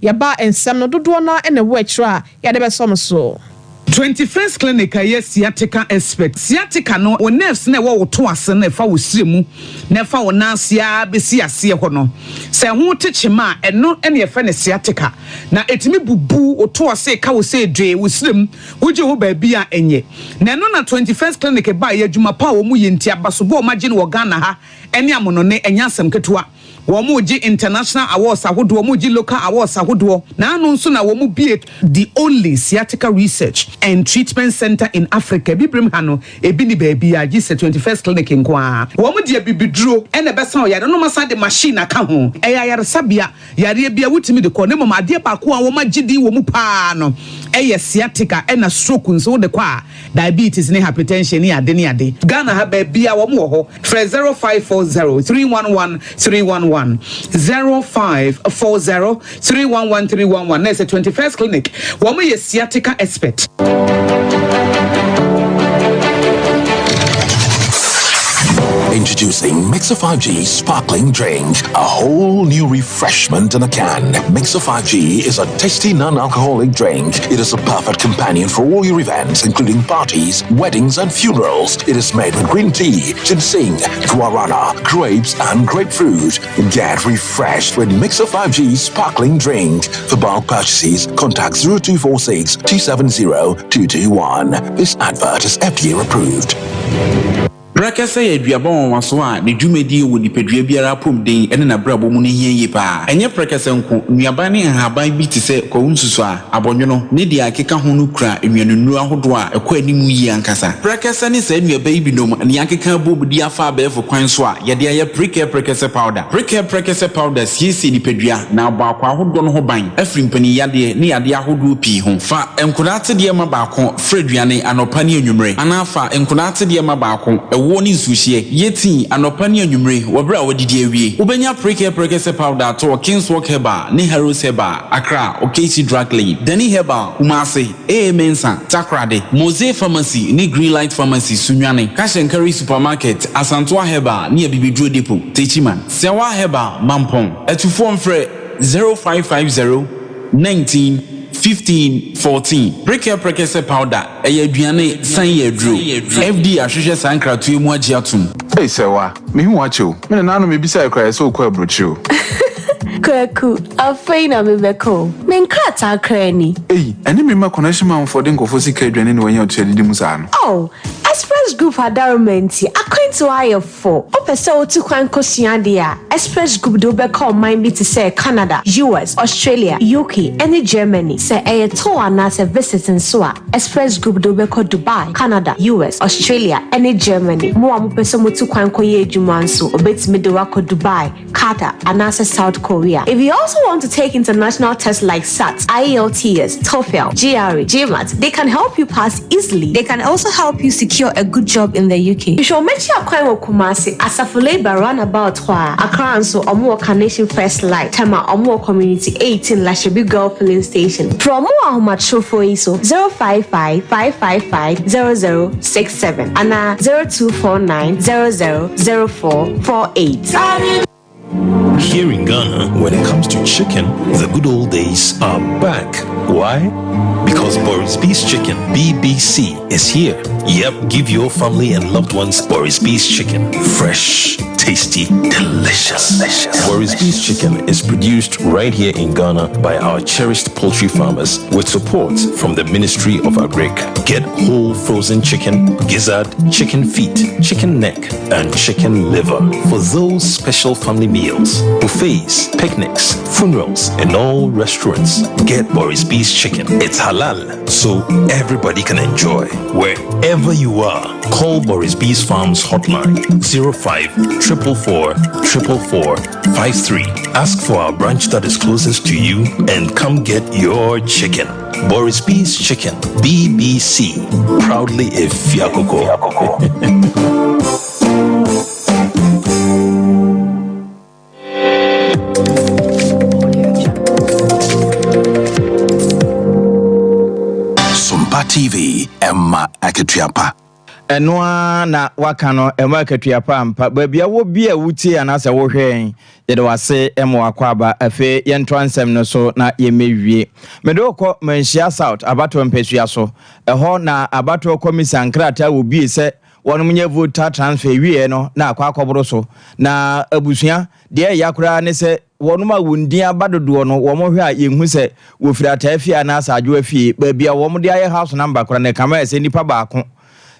Yɛba nsɛm no dodoɔ no ara na ɛwɔ akyire a yɛde bɛsɔ mo so. 21st Clinic a ɛyɛ sciatica expert. Sciatica no, wo nerves no a ɛwɔ wo to ase no a ɛfa wo srɛ mu na ɛfa wo nan ase ara bɛsi aseɛ hɔ no, sɛ ɛho te kyema a, ɛno na yɛfrɛ no sciatica. Na ɛtumi bubu wo to ase, ɛka wo sɛ dwee, wo srɛ mu, wogye hɔ baabi a ɛnyɛ. Na ɛno na 21st Clinic baeɛ, adwuma pa a wɔyɛ nti, abasobɔ a wɔagye no wɔ Ghana ha ne amonone, ɛnyɛ asɛm ketewa. Wɔregye international awards ahodoɔ, wɔregye local awards ahodoɔ, na ano nso na wɔbue the only sciatica research and treatment centre in Africa. Abibirem ha no, ebi nni baabiara gye sɛ 21st Clinic nko ara. Wɔde abibiduro na ɛbɛsa wo yareɛ na wɔasan de machine aka ho. Ɛyɛ ayaresabea, yareɛ biara wotumi de kɔ, na mmom adeɛ baako a wɔagye din wɔ mu pa ara no yɛ sciatica ɛna stroke nso wode kɔ a, diabetes ne hypertension ne ade ne ade. Ghana ha baabiara wɔn wɔ hɔ. Frɛ 0540 311 311, 0540 311 311 na ɛsɛ 21st Clinic. Wɔn yɛ sciatica expert. Introducing Mixer 5G Sparkling Drink, a whole new refreshment in a can. Mixer 5G is a tasty non-alcoholic drink. It is a perfect companion for all your events, including parties, weddings, and funerals. It is made with green tea, ginseng, guarana, grapes, and grapefruit. Get refreshed with Mixer 5G Sparkling Drink. For bulk purchases, contact 0246 270 221. This advert is FDA approved. Prɛkɛsɛ yɛ aduaba nwanwaso a ne dwumadie wɔ nipadua biara apɔmuden ne n'abrabɔ mu no hia yie pa ara. Ɛnyɛ prɛkɛsɛ nko, nnuaban ne nhaban bi te sɛ kwawu nsusuaa, abɔnwono, ne deɛ ɛkeka ho no kura nnuanennuro ahodoɔ a ɛkɔ anim yie ankasa. Prɛkɛsɛ ne saa nnuaba yi binom na yɛakeka abom de afa abɛɛfo kwan so a yɛde ayɛ Prekɛ Prɛkɛsɛ Powder. Prekɛ Prɛkɛsɛ Powder siesie nipadua na abɔ akwaa ahodoɔ no ho ban afiri mpaninyadeɛ ne yadeɛ ahodoɔ pii ho. Fa nkoraa atedeɛ ma baako Fra aduane anɔpa ne anwummere, anaa fa nkonaa atedeɛ ma baako, ɛwoɔ ne nsuohyeɛ. Yɛ tii anɔpa ne anwummere wɔ berɛ a woadidi awie. Wobɛnya Prekɛ Prekɛsɛ Powder atɔ wɔ Kingswalk Herbal ne Harrows Herbal, Accra, Okaishie Drug Lane, Dani Herbal, Kumasi, AA Mensah, Takoradi, Mosey Pharmacy ne Greenlight Pharmacy, Sunyani, Cash and Carry Supermarket, Asantoa Herbal ne Abibiduro Depot, Techiman, Sɛwa Herbal, Mampong. Atufoɔ mfrɛ 0550 19 15 14. Prekɛ prɛkɛsɛ powder, ɛyɛ aduane, san yɛ aduro. FDA ahwehwɛ saa nkratoɔ yi mu agye atom. Ei Sɛwa, mehu wo akyɛ o. Me nananom mebisae koraa yɛ sɛ wokɔ aburokyire o. Kwaku, afei na mebɛkɔ o. Me nkrataa koraa ni. Ei, ɛne me mma connection manfoɔ de nkurɔfoɔ sika aduane na wɔanya otua didi mu saa no. Oh, Express Group adaworoma nti, akwantuo ayɛ fo. Wopɛ sɛ wotu kwan kosua adeɛ a, Express Group de wo bɛkɔ ɔman bi te sɛ Canada, US, Australia, UK, ne Germany. Sɛ ɛyɛ tour anaasɛ visit nso a, Express Group de wo bɛkɔ Dubai, Canada, US, Australia, ne Germany. Mo a mopɛ sɛ motu kwan kɔyɛ adwuma nso, wɔbɛtumi de wo akɔ Dubai, Qatar, anaasɛ South Korea. If you also want to take international tests like SAT, IELTS, TOEFL, GRE, GMAT, they can help you pass easily. They can also help you secure a good job in the UK. Hwehwɛ wɔn akyi akwan wɔ Kumasi, Asafo Labour Runabout hɔ a. Accra nso, wɔn wɔ Carnation First Light, Tema, wɔn wɔ Community 18 Lashibi Girl Filling Station. Frɛ wɔn wɔ ahomatrofoɔ yi so, 055 555 0067 anaa 0249 00 0448. Here in Ghana, when it comes to chicken, the good old days are back. Why? Because Boris B's Chicken, BBC, is here. Yep, give your family and loved ones Boris B's Chicken. Fresh, tasty, delicious. delicious. Boris B's Chicken is produced right here in Ghana by our cherished poultry farmers with support from the Ministry of Agric. Get whole frozen chicken, gizzard, chicken feet, chicken neck, and chicken liver for those special family meals, buffets, picnics, funerals, and all restaurants. Get Boris B's Chicken. It's halal, so everybody can enjoy. Wherever you are, call Boris B's Farms hotline 05 444 444 53. Ask for our branch that is closest to you and come get your chicken. Boris B's Chicken, BBC. Proudly a Fiakoko. Sompa TV, Emma Akatua pa. Ɛno ara na waka no, ɛma akatua pa ampa. Baabi a wɔ bi a wotie anaasɛ wohwɛ yɛn, yɛda wo ase ma w'akwaaba. Afei yɛntoa nsɛm no so na yɛmmɛwie. Mede wo kɔ Manhyia South abatoɔ mpasua so. Ɛhɔ na abatoɔ kɔmisa nkrataa wɔbue sɛ wɔnom nyɛ voter transfer wieɛ no na akɔ akɔboro so. Na abusua, deɛ ɛya koraa ne sɛ Wɔnom a wɔn din aba dodoɔ no, wɔn hwɛ a yɛnhu sɛ wɔfiri Ataa fie anaa Saadwoa fie. Baabi a wɔn de ayɛ house number koraa no, ɛkame ayɛ sɛ nnipa baako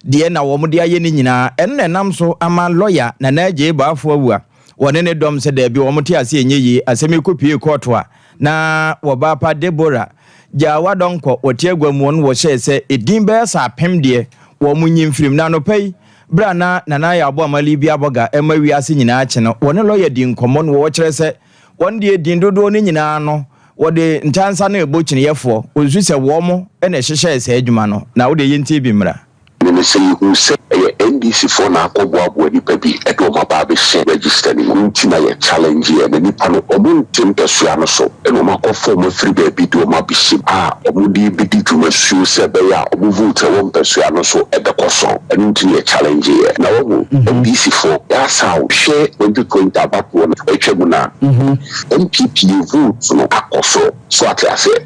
deɛ na wɔn de ayɛ ne nyinaa. Ɛno na ɛnam so ama lɔya Nana Adjei Bafo awu a wɔne ne dɔm sɛ daabi wɔn te aseɛ nyɛ yie. Asɛm yi kɔpuee kɔɔto a na wɔbaa pa Deborah Gyawa Donkor wɔte agua mu no wɔhyɛɛ sɛ edin bɛyɛ sɛ apem deɛ wɔn nyi mfiri mu. Na anɔpa yi Bere a na Nana Yaw Boamah Libya Bɔga rema wiase nyinaa akye no, wɔne lɔya dii nkɔmmɔ na wɔkyerɛ sɛ wɔn deɛ din dodoɔ no nyinaa no wɔde ntansa no rebɔ kyiniyɛfoɔ. Wɔsusu sɛ wɔn na ɛhyehyɛɛ saa adwuma no. Na wodeɛ yɛntie bi mmra. Ne ne sɛ yɛhuu sɛ ɛyɛ NDC foɔ na akɔ boaboa nipa bi de wɔn aba abɛhyɛ register no mu nti na yɛ challenge yɛ na nipa no wɔn nte mpɛsoa no so na wɔn akɔ fa wɔn afiri baabi de wɔn abɛhyɛ mu a wɔn de rebɛdi dwuma suo sɛ ɛbɛyɛ a wɔn vote a ɛwɔ mpɛsoa no so ɛbɛkɔ soro. Ɛno nti na yɛ challenge yɛ. Na wahu NDC foɔ that's how hwɛ 2020 abatoɔ no atwa mu no a NPP yɛ vote no akɔ soro so ate aseɛ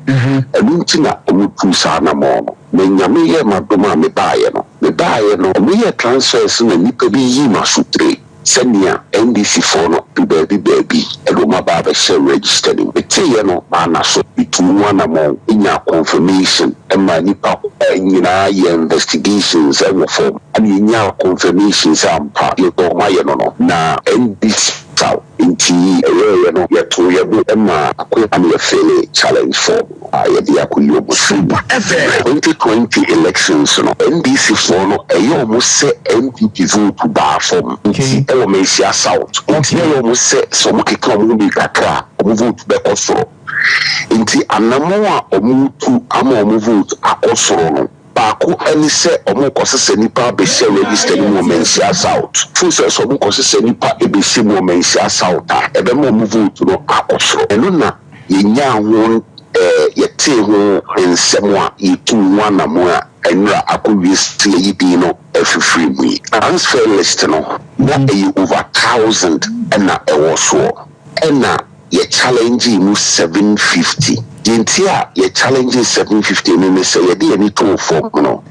ɛno nti na wɔn tuu saa anamɔn no. Na Nyame yɛɛ m'adom a mebaeɛ no mebaeɛ no wɔn yɛɛ transfers na nnipa bi yii m'asotire. Sɛnea NDC foɔ no de baabi baabi de wɔn aba abɛhyɛ register no mu. Meteeɛ no, manna so. Metuu ho anamɔn nyaa confirmation maa nnipa nyinaa yɛɛ investigations wɔ fam ɛna yɛnyaa confirmation sɛ ampa deɛ wɔayɛ no no na NDC saw nti ɛyɛeɛ no yɛtoo yɛn bo maa akoa no yɛfeele challenge form no. a yɛde akɔyi ɔmo firi mu. 2020 elections no NDC foɔ no ɛyɛ ɔmo sɛ NPP vote baa fam nti ɛwɔ Manhyia South nti na ɛyɛ ɔmo sɛ sɛ ɔmo keka ɔmo ho bi kakra a ɔmo vote bɛkɔ soro nti anamɔn a ɔmo tu ama ɔmo vote akɔ soro no Baako ne sɛ wɔrekɔsesa nnipa abɛhyɛ register no mu wɔ Manhyia South. Feel sɛ sɛ wɔkɔsesa nnipa bɛhyɛ mu wɔ Manhyia South a, ɛbɛma wɔn vote no akɔ soro. Ɛno na yɛnyaa ho eh, yɛtee ho nsɛm a yɛtuu ho anammɔn a nnora akɔwie sɛ yɛayi din no afifiri mu yi. Transfer list no, na ɛyɛ over thousand na ɛwɔ soɔ. Ɛna yɛ challengee mu 750. Deɛ nti a yɛ challengee 750 no ne sɛ yɛde yɛn ani too fam no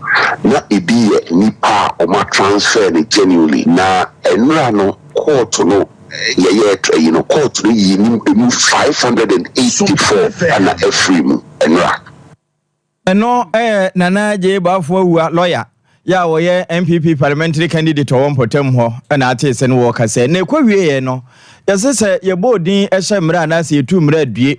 na ebi yɛ nnipa a wɔn a transfer no genuinely na nnora no court no yɛyɛɛ ayi no court no yii ne emu 584 na afiri mu nnora. Ɛno yɛ Nana Adjei Baffour Awuah lɔya yɛ a ɔyɛ NPP parliamentary candidate ɔwɔ mpɔtam hɔ na atee sɛ ne wɔɔka sɛ na ɛkɔ wieɛ no yɛse sɛ yɛbɔ odin hyɛ mmerɛ anaasɛ yɛtu mmerɛ adue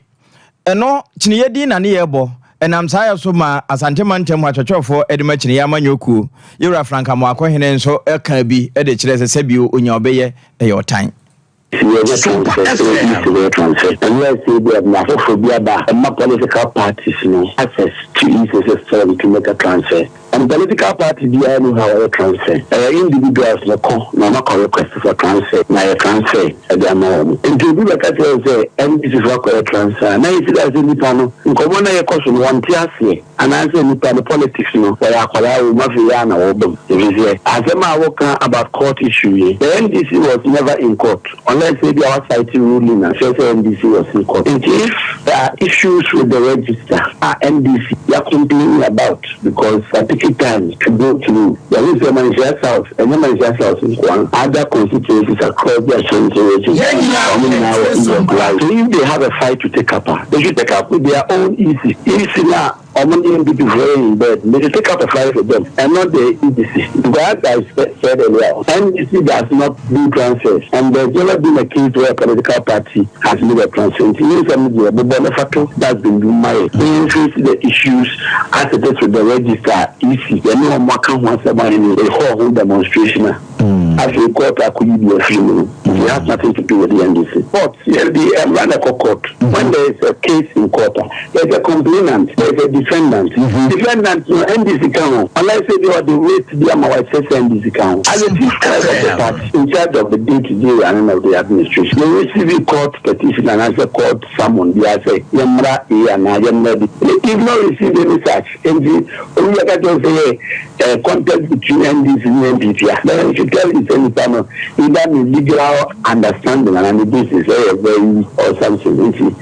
ɛno kyiniyɛ din na ne yɛbɔ ɛnam saa yɛ so ma Asante mantam hɔ atwɛtwɛfoɔ de ma kyiniyɛ amanyɔ kuo Yɛwura Frank Amoakohene nso ka bi de kyerɛ sɛ sɛbio onya ɔbɛyɛ ɛyɛ ɔtan. Yɛnyɛ transfer, sɛ yɛde si bɛyɛ transfer unless ebi a mmara foforɔ bi aba a ɛma political parties no access to EC system to make a transfer and political party biara nni hɔ a wɔyɛ transfer, ɛyɛ individuals na ɛkɔ na wɔn akɔ request for transfer na yɛ transfer de ama wɔn. Nti obi bɛka kyerɛ wo sɛ NDC foɔ akɔyɛ transfer a na yɛsi da sɛ nipa no nkɔmmɔ no a yɛkɔ so no wɔnte aseɛ. Anaasɛ nipa no politics no wɔyɛ akwadaa wɔ mu afei yɛ a na wɔba mu efisɛ asɛm a woka about court issue yi the NDC was never in court unless ebia wa cite ruling a kyerɛ sɛ NDC was in court nti if there are issues with the register a NDC ya complaining about because wa take time to go through yɛhu sɛ Manhyia South ɛnyɛ Manhyia South nkoa other constituencies across the Ashanti region wɔn nyinaa wɔ irregularity so if they have a fight to take up a they should take up with their own EC EC no a wɔn ne NPP foɔ yɛ in bed they should take up a fight with them and not the EDC because as I said earlier on NDC does not do transfers and there's never been a case where a political party has made a transfer nti ne nsɛm no deɛ bobɔ ne fa to dustbin bi mu ma yɛ na yɛn face the issues as it is with the register EC yɛne wɔn aka ho asɛm a ɛne ɛhɔ ho demonstration a afei court akɔyi bi afiri mu no. It has nothing to do with the NDC. Court, yɛde mmara na ɛkɔ court. When there is a case in court a, there is a complainant, there is a defendant. Defendant no, NDC ka ho. Unless ebi ɔde writ bi ama wa ɛkyerɛ sɛ NDC ka ho. As a chief clerk of the party, in charge of the day to day running of the administration, yɛ receive court petition anaasɛ court summon biara sɛ yɛmmra A anaa yɛmmra B. If not received any such, nti obi bɛka kyerɛ wo sɛ yɛ eh, contest between NDC ne NPP a, then you should tell you sɛ nipa no either ne legal understanding anaa ne basis ɛyɛ very or something nti.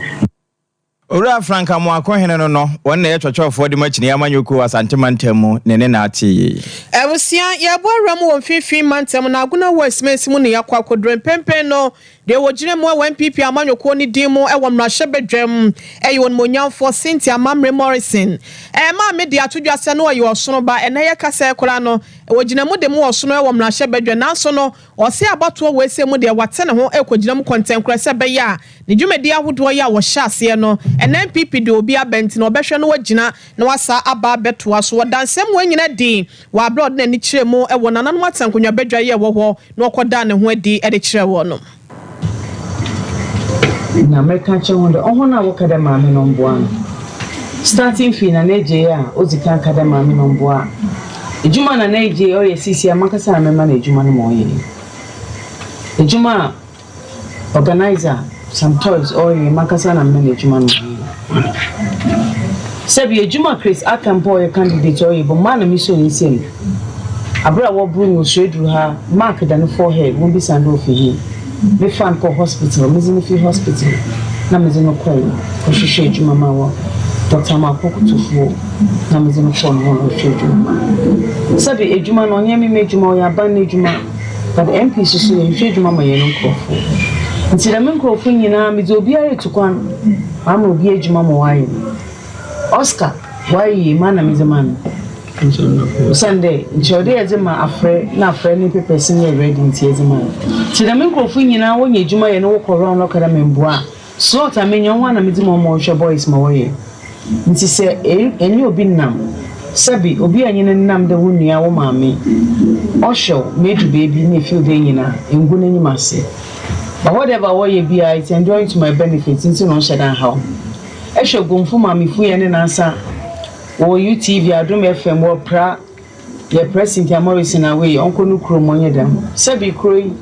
Owura Frank Amoako hene no no, wɔn na ɛyɛ twɔtwɔfoɔ de ma Kyiniiɛ Amanyɔkuo wɔ Asante Mantam mu ne ne na ate yei. Abusua, Yɛrebɔ awura mu wɔ Mfinfini Mantam no Agona West mansin mu na yɛakɔ akɔduru. Mprempren no, Deɛ wɔgyina mu wɔ NPP amanyɔkuo no din mu wɔ mmarahyɛbadwam yɛ Onimuonyamfoɔ Cynthia Mamre Morrison. Maame de ato dwa sɛ na ɔyɛ ɔsono ba, ɛnnɛ yɛkasa yi koraa no ɔgyina mu de mu ɔsono wɔ mmarahyɛbadwam nanso no ɔse abatoɔ wei sɛ mu deɛ wate ne ho rekɔgyina mu kɔntɛnkorɛ sɛ ɛbɛyɛ a ne dwumadie ahodoɔ yi a wɔhyɛ aseɛ no ɛnnɛ NPP de obi aba nti no ɔbɛhwɛ na wagyina na wasa aba abɛtoa so. Ɔda nsɛm wei nyina adi wɔ aberɛ a ɔde n'ani kyerɛɛ mu wɔ nananom atenankonnwa badwa yi a ɛwɔ hɔ na ɔkɔdaa ne ho adi de kyerɛɛ wɔn. Na mekã kyerɛ hɔn dɛ, Hɔn a wɔkã dɛ Maame no mboa no, starting fi Nana Adjei a odzi kan kã dɛ Maame no mboa a, edwuma a Nana Adjei ɔyɛ sesei a mankasa na mema no edwuma no ma ɔyɛ yi. Edwuma a Organiser Sam Toys ɔreyɛ mankasa na mema no edwuma no ma ɔyɛ. Sɛbi edwuma Chris Arthur mpo a ɔyɛ candidate ɔreyɛ mpo maa na mesoo ne nsamu. Aber a wɔbor no wɔ Swedru ha, mark da no forehead, wombisa no dɛ ofi hen. Mefaa no kɔɔ hospital, medze no fi hospital na medze no kɔe kɔhwehwɛɛ edwuma maa wɔ Doctor Amoako Kotofuo na medze no kɔɔ no hɔ na ɔhwehwɛɛ edwuma maa no. Sɛbi edwuma no ɔnnyɛ me m'edwuma ɔyɛ aban n'edwuma but MP so so yɛhwehwɛ edwuma ma hɛn nkorɔfo. Ntsi dɛm nkorɔfo nyina medze obiara etu kwan maama obiara edwuma ma ɔayɛ. Oscar ɔayɛ yie maa na medze maa no. Osiandɛ nkyɛ ɔwɔ dɛ yɛdze ma afrɛ na afrɛ ne papers nnyɛ ready ntsi yɛdze ma no. Ntsi dɛm nkorɔfo yi nyina wonya edwuma yɛ na wɔkɔ round na wɔka dɛ memboa a, slot a menya woana na medze ma hɔn ma wɔhwɛ boys ma wɔyɛ. Ntsi sɛ enye obi nam, sɛbe obi a enye no nam dɛ wo nua, wo maame, ɔhwɛ wo ma edu beebi na efeel dɛ enyin a, enngu n'enyim ase. But whatever wɔyɛ biara it's enduring to my benefit ntsi na ɔnnhyɛ da nnhaw me. Ehwɛ Gomfo maamefo yi ne nansa Wɔ UTV, Adom FM, wɔ pra yɛ prɛ Cynthia Morrison away ɔnkɔ no kurom ɔnyɛ dɛm. Sɛbi kuro yi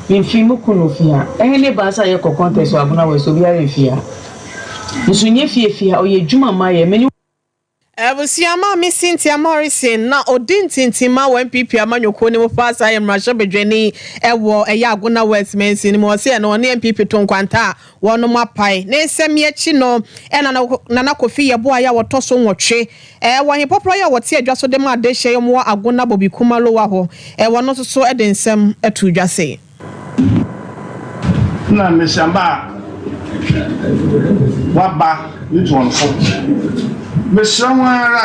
memfii mo kunu ofi ha. Ɛhe ne baasa a yɛkɔ contest wɔ Agona West obiara mfi ha. Nso nyɛ fie fi ha ɔyɛ adwuma ma yɛ mene. Abusua Maame Cynthia Morrison na ɔdi ntintimma wɔ NPP amanyɔkuo no mu paa saa yɛ mmarahyɛbadwani wɔ ɛyɛ Agona West mansin no mu. Ɔse ɛno ɔne NPP to nkwanta a Wɔnom apae. Ne nsɛm yi akyi no, ɛna Nana Kofi Yeboah yi a ɔtɔ so nwɔtwe wɔ Ahempɔporɔ yi a wɔte adwa so de ma adehyeɛ yi wɔwɔ Agona Bobikuma Lower hɔ, wɔno nso so de nsɛm too dwa sei. Nna mbasiamba a wɔaba rutu hɔn fo. Meserɛ hɔn ara.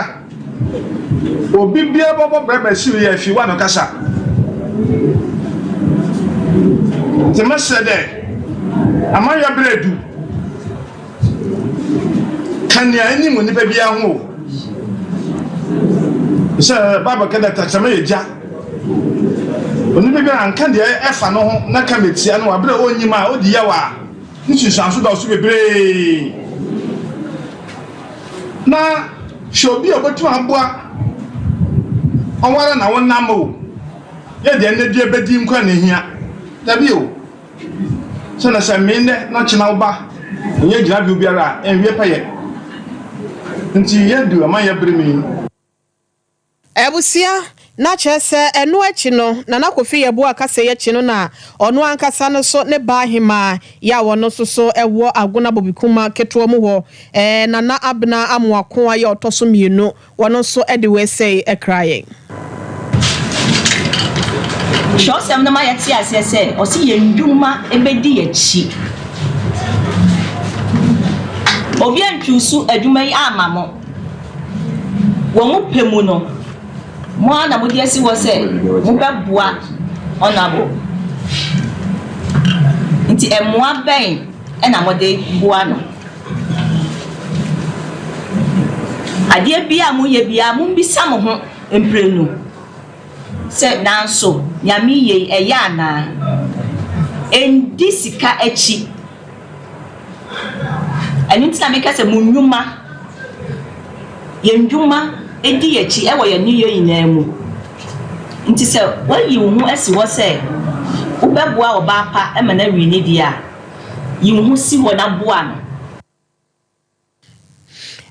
Obi biara bɔbɔ bra bɛsiw yɛ afi w'ano kasa. Ntsi mɛserɛ dɛ amanyɔ ber edu. Ka nea enyim wɔ nyimpa biara ho o. Sɛ Bible ka dɛ tɛkyerɛma yɛ gya. Onipa biara annka deɛ ɛfa no ho na ka metsia no wɔ aber a onnyim a odi yaw a, ne nsunsuanso dɔɔso beberee. Na hwɛ obi a obotum aboa ɔwoara na wo nam o, yɛ deɛ ndɛ dua bɛdi nko a na ehia. Dabi o, sɛ na sɛ mee ndɛ na ɔkyena wo ba nnyɛ gyinabew biara a, ennwie pɛyɛ. Ntsi yedu amanyɛ ber mu yi. Abusua, na kyerɛ sɛ ɛno akyi no, Nana Kofi Yeboah kasa yi akyi no na ɔno ankasa no so ne ba ahemaa yi a ɔno nso so wɔ Agona Bobikuma ketewa mu hɔ, ɛɛ Nana Abena Amoako a yɛ ɔtɔ so mmienu, ɔno nso de wei sei kra yɛn. Kyerɛwsɛm no ma yɛte aseɛ sɛ ɔse yɛn nnwuma bɛdi yɛn akyi. Obi antwuusu adwuma yi amma mo. Wɔ mo pɛ mu no, mo ara na mode asi hɔ sɛ mobɛboa Honourable. Nti mmoa bɛn na mode boa no? Adeɛ biara a moyɛ biara, mommisa mo ho mprenu. Sɛ, Nanso nea mereyɛ yi, ɛyɛ anaa? Ɛndi sika akyi. Ɛno nti na meka sɛ mo nnwuma, yɛn nnwuma di yɛn akyi wɔ yɛn nneyɛɛ nyinaa mu. Nti sɛ woayi wo ho asi hɔ sɛ wobɛboa ɔbaa pa ma no awi ne deɛ a, yi wo ho si hɔ na boa no.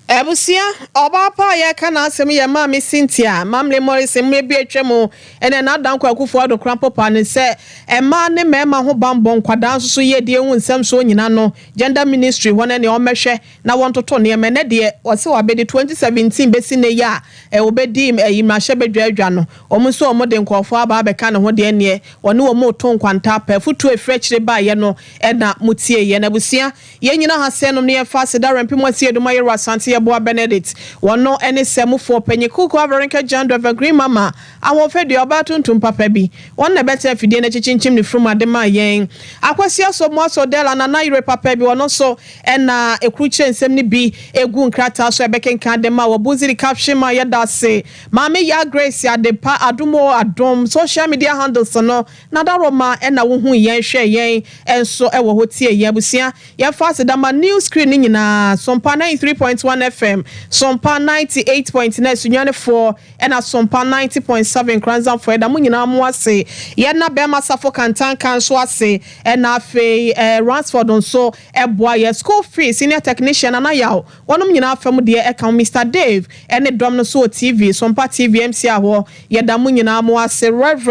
Abusua, ɔbaa pa a yɛreka n'asɛm yi yɛ Maame Cynthia Mamle Morrison. Mmerɛ bi a atwa mu na Nana Dankwa Akufo-Addo kora mpo paa no sɛ mmaa ne mmarima ho bammɔ, nkwadaa nso so yiedie ho nsɛm soɔ nyina no, Gender Ministry hɔ no neɛ wɔmmɛhwɛ na wɔntoto nneɛma. Ɛnnɛ deɛ wɔse wɔabɛdi 2017 bɛsi nnɛ yi a wɔbɛdi ayi mmarahyɛbadwa adwa no, wɔn nso wɔde nkurɔfoɔ aba abɛka ne ho deɛ neɛ wɔne wɔn reto nkwanta apɛ. Afotuo a ɛfiri akyire baeɛ no na motieeɛ. Na abusua, Yɛn nyina ha sɛ nom ne yɛfa aseda rɛmpe mu asie doma Yeru Asante Yɛboa Benedict wɔno ne sɛ mufoɔ panyin Kuku Averenka Jando Evergreen Mama Ahoɔfɛ dua ɔbaa tuntum papa bi wɔn na ɛbɛtena afidie no akyi kyinkyim ne furum ade maa yɛn Akwasi Asomu Asodela Nana Yere papa bi ɔno nso na ɛkrukyire nsɛm no bi gu nkrataa so a ɛbɛkenkan de ma wɔ Buziri Caption ma yɛda ase Maame Yaa Grace Adepa Adom oo Adom Social media handles no Nadaroma na wohuu yɛn hwɛɛ yɛn nso wɔ hɔ tiee yɛn. Abusua, yɛmfa aseda ma New Screen no nyinaa, Sompa 93.1 FM, Sompa 98.9 Sunyanifoɔ ɛna Sompa 90.7 Nkoranzamfoɔ. Yɛda mo nyinaa mo ase. Yɛna Bɛɛma Safo Kantanka nso ase ɛna afei eh, Ransford nso ɛboa yɛ. School fees, Senior Technician Nana Yaw, wɔnom nyinaa fa mu deɛ ɛka ho. Mister Dave ɛne dɔm no nso wɔ TV, Sompa TV MC ahoɔ. Yɛda mo nyinaa mo ase Rev.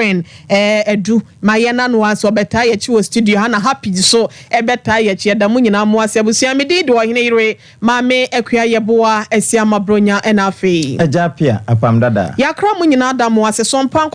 Eh Adu ma yɛn ano ase ɔbɛtaa yɛkyi wɔ studio ha na Happy nso ɛbɛtaa yɛkyi yɛda mo nyinaa mo ase abusua me din de Ɔhene Yere Maame Akua Yeboah Asiamah Bronya ɛna afei. Agya Appiah Apam Dada. Yɛakra mo nyinaa da mo ase so mpa.